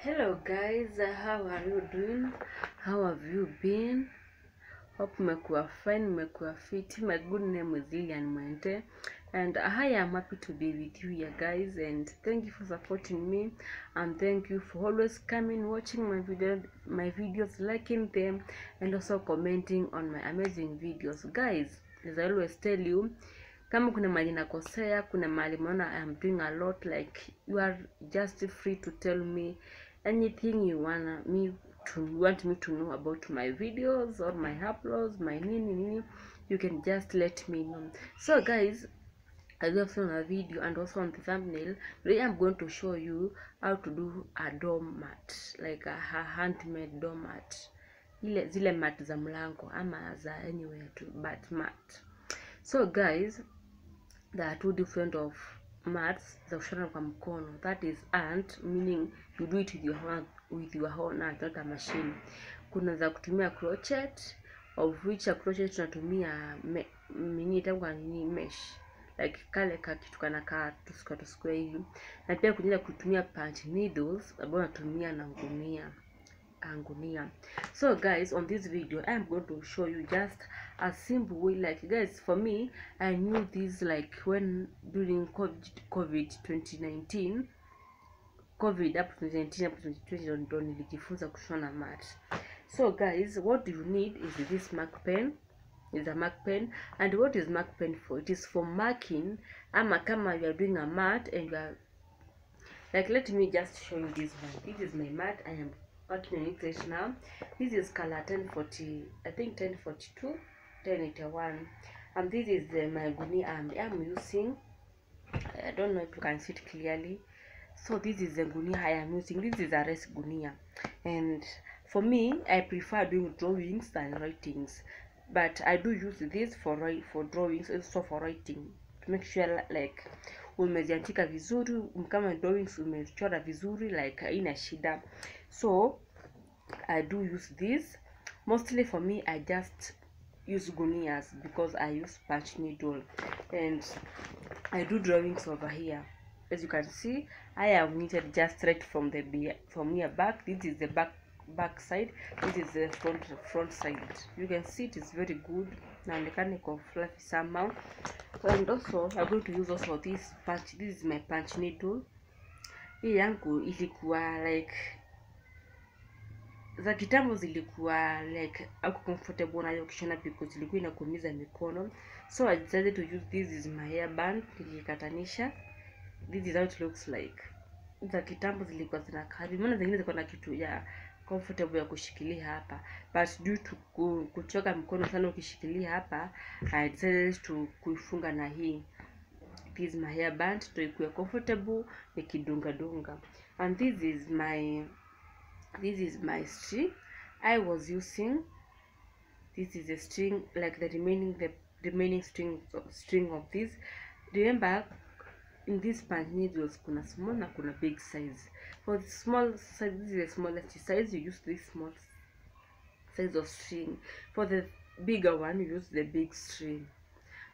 Hello guys, how are you doing? How have you been? Hope mmekuwa fine, mmekuwa fit. My good name is Lilian Mwente and I am happy to be with you here guys, and thank you for supporting me, and thank you for always coming watching my videos, liking them and also commenting on my amazing videos. Guys, as I always tell you, kama kuna mahali nakosea, kuna mahali mnaona I am doing a lot, like you are just free to tell me anything you want me to know about my videos or my uploads, my nini, you can just let me know. So guys, as you have seen on the video and also on the thumbnail, today I'm going to show you how to do a door mat, like a handmade door mat, zile mat za mlango ama za anywhere to, but mat. So guys, there are two different of mats za kushona kwa mkono, that is ant, meaning you do it with your own hand, not a machine. Kuna za kutumia crochet, of which a crochet tunatumia mesh, like kale ka kitu kana ka tusuka hivi, na pia kuna kutumia punch needles ambayo natumia na ngunia. So guys, on this video I am going to show you just a simple way. Like guys, for me, I knew this like when during COVID 2019 up to 2019 up to 2020 ndo nilijifunza kushona mat. So guys, what you need is this mark pen. Is a mark pen. And what is mark pen for? It is for marking, ama kama you are doing a mat and you are like, let me just show you this one. This is my mat. I am working on it right now. This is color 1040, I think 1042, 1081, and this is my gunia I'm using. I don't know if you can see it clearly. So this is the gunia I am using. This is a rest gunia, and for me, I prefer doing drawings than writings, but I do use this for drawings, also for writing, to make sure like umeziandika vizuri, kama drawings umechora vizuri, like haina shida. So I do use this. Mostly for me, I just use gunias because I use punch needle, and I do drawings over here. As you can see, I have knitted just right from here back. This is the back side, this is the front side. You can see it is very good, na mechanical fluffy somehow. And also I'm going to use also this is my punch needle. Hii yangu ilikuwa like za kitambo, zilikuwa like aku comfortable na kushona because ilikuwa inakuumiza mikono. So I decided to use this is my hairband, nilikatanisha. This is how it looks like. Za kitambo zilikuwa zinakaa, maana zingine zilikuwa na kitu ya comfortable ya kushikilia hapa, but due to kuchoka mkono sana ukishikilia hapa, I decided to kuifunga na hii. This is my hairband to ikuwe comfortable nikidunga. And this is my string I was using. This is a string, like the remaining string of this. Remember, in this punch needles kuna small na kuna big size. For the small size, this is the smallest size, you use this small size of string. For the bigger one, you use the big string.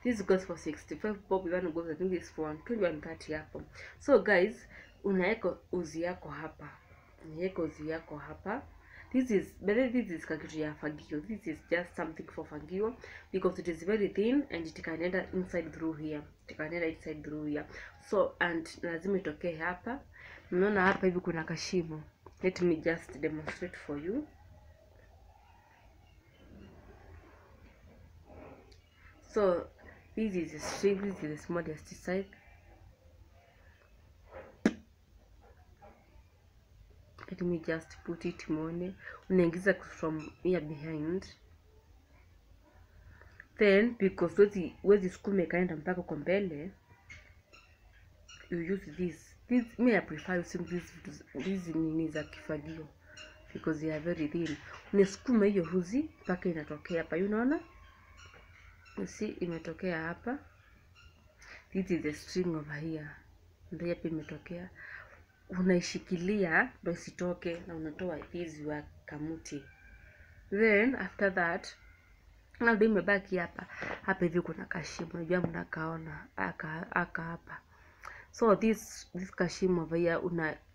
This goes for 65 bob, one goes, I think this for 120, 130 hapo. So guys, unaweka uzi yako hapa. This is kakitu ya fagio. This is just something for fagio because it is very thin and it can enter inside through here. So, and lazima itoke hapa. Mnaona hapa hivi kuna kashimo. Let me just demonstrate for you. So this is a string, this is the smallest size. Let me just put it muone. Unaingiza from here behind. Then because wezi sukume kaenda mpaka kwa mbele, you use this. Me I prefer using these nini za kifagio because they are very thin. Unasukuma hiyo huzi mpaka inatokea hapa. Unaona? You see imetokea hapa. This is the string over here. Ndio hapa imetokea. Unaishikilia ndio isitoke na unatoa hizi wa kamuti. Then after that, na ndio imebaki hapa hivi kuna kashimo. Unajua mnakaona aka hapa. So this kashimo over here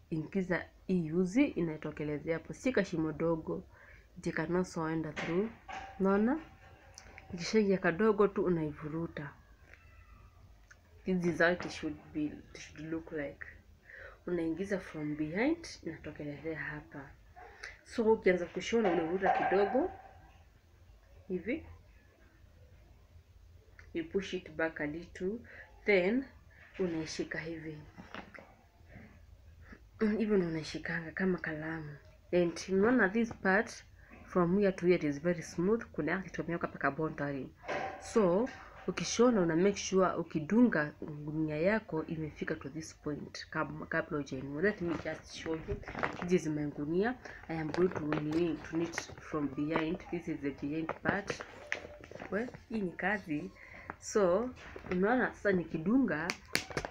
ingiza hii uzi inatokelezea hapo, sika shimo dogo, it cannot so enter through. Unaona, ikishaingia kadogo tu unaivuruta. This is how it should look like. Unaingiza from behind, inatokelezea hapa. So ukianza kushona unavuruta kidogo hivi, you push it back a little, then unaishika hivi even unaishikanga kama kalamu. And unaona this part from here to here is very smooth, kuna kitu kimeweka paka boundary. So ukishona una make sure ukidunga gunia yako imefika to this point kabla hujainua. Let me just show you. This is my gunia. I am going to knit from behind. This is the behind part. Well, hii ni kazi. So unaona sasa nikidunga,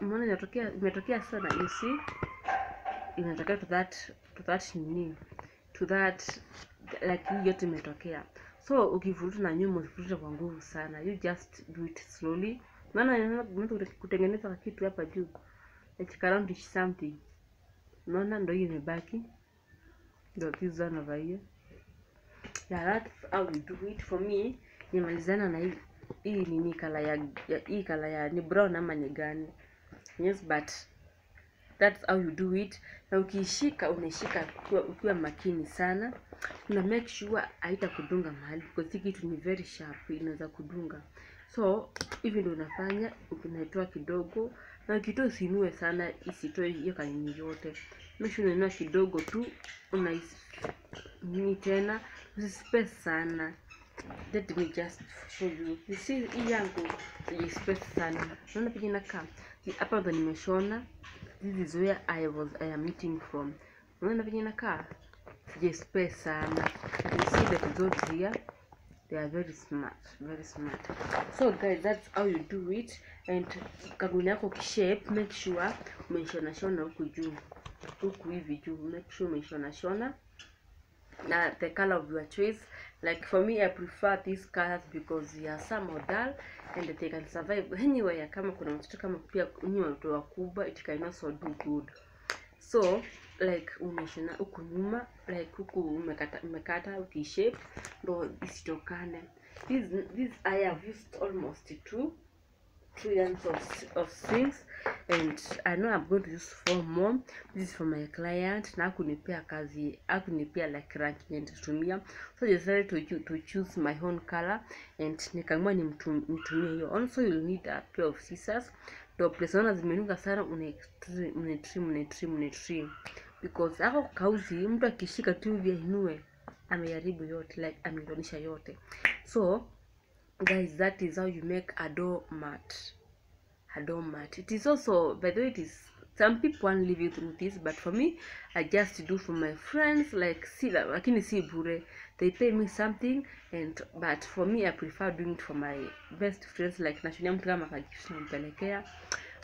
unaona imetokea sana, you see, inatokea to that like hii yote imetokea. So ukivuruta na nyuma usivuruta kwa nguvu sana, you just do it slowly. Maana unaweza kutengeneza kitu hapa juu like around something. Unaona ndio hiyo imebaki, ndio this one over here. Yeah, that's how we do it. For me nimalizana na hii ni kala ya hii kala ya ni brown ama ni gani? Yes, but that's how you do it. Na ukishika unaishika ukiwa makini sana. Una make sure haita kudunga mahali because hii kitu ni very sharp, inaweza kudunga. So hivi ndio unafanya, unaitoa kidogo na ukitoa usinue sana, isitoe hiyo kanini yote. Make sure unainua kidogo tu, unaini tena, usispace sana. Let me just show you. You see hii yangu space sana. Unaona pia inakaa. Hapa ndo nimeshona. This is where I am knitting from. Unaona pia inakaa. Space sana. You see the results here. They are very smart, very smart. So guys, that's how you do it. And kaguni yako kishape, make sure umeshona huku juu. Huku hivi juu, make sure umeshona the color of your choice. Like for me, I prefer these colors because they are somewhat dull and they can survive anywhere. Kama kuna mtoto kama pia ni watu wakubwa, it can also do good. So like umeshona huku nyuma, like huku umekata ukishape ndo isitokane. This I have used almost two yarns of strings, and I know I'm going to use 4 more. This is for my client. Na kunipea kazi, akunipea like rank nitatumia. So I decided to choose my own color and nikaamua nimtumie hiyo. Also you'll need a pair of scissors. Ndio place ona zimenuka sana, trim because hapo kauzi mtu akishika tu vya inue ameharibu yote, like amedonisha yote. So guys, that is how you make a doormat. It is also, by the way, it is, some people want to live through this, but for me, I just do for my friends, like lakini si bure, they pay me something, but for me I prefer doing it for my best friends, like nashonia mtu kama kajifu nampelekea.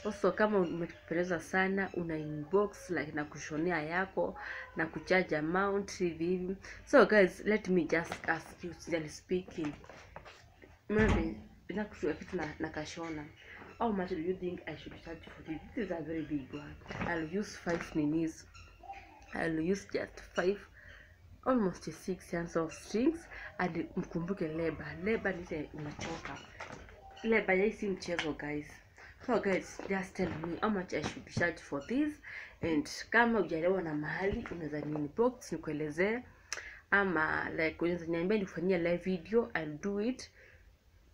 Also kama umependeza sana, una inbox like na kushonea yako na kucharge amount hivi. So guys, let me just ask you, sincerely speaking, maybe inakushua kitu na kashona, how much do you think I should charge for this? This is a very big one. I'll use 5 minis. I'll use just 5, almost 6 yarns of strings. And mkumbuke labor ni unachoka. Labor ya si mchezo guys. So guys, just tell me how much I should charge for this. And kama hujalewa na mahali, unaweza inbox nikuelezee, ama like unaweza niambia nifanyie live video. I'll do it,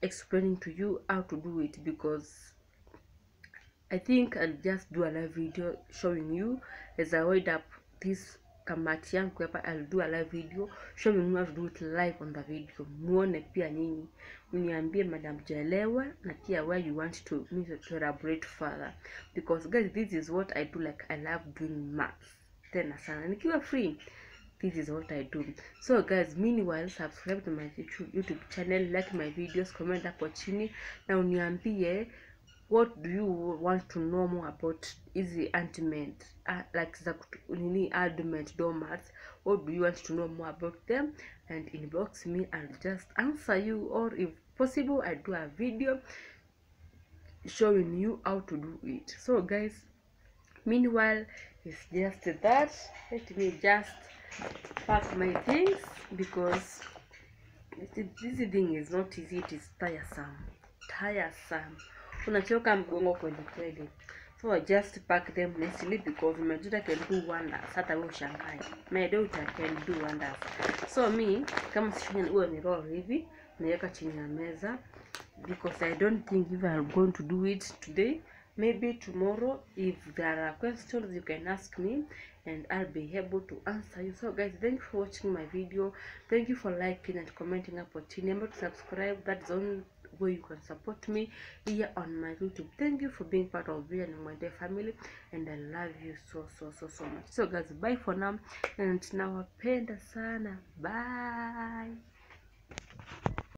explaining to you how to do it, because I think I'll just do a live video showing you as I wind up this kamati yangu hapa. I'll do a live video showing you how to do it live on the video. Muone pia nyinyi, uniambie madam jaelewa na pia where you want to me to elaborate further, because guys, this is what I do. Like I love doing maths tena sana nikiwa free. This is what I do. So guys, meanwhile, subscribe to my YouTube channel, like my videos, comment hapo chini na uniambie what do you want to know more about easy handmade, like the handmade doormats. What do you want to know more about them? And inbox me, I'll just answer you, or if possible I do a video showing you how to do it. So guys, meanwhile, It's just that. Let me just pack my things, because this thing is not easy. It is tiresome. Unachoka mgongo kwenye kweli. So I just pack them nicely, because my daughter can do wonders. Hata wewe ushangae, my daughter can do wonders. So me, kama sifanya uwe ni roll hivi, naweka chini ya meza, because I don't think if I'm going to do it today. Maybe tomorrow, if there are questions, you can ask me and I'll be able to answer you. So guys, thank you for watching my video. Thank you for liking and commenting up. Remember to subscribe. That's the only way you can support me here on my YouTube. Thank you for being part of me and my dear family, and I love you so much. So guys, bye for now, and nawapenda sana. Bye.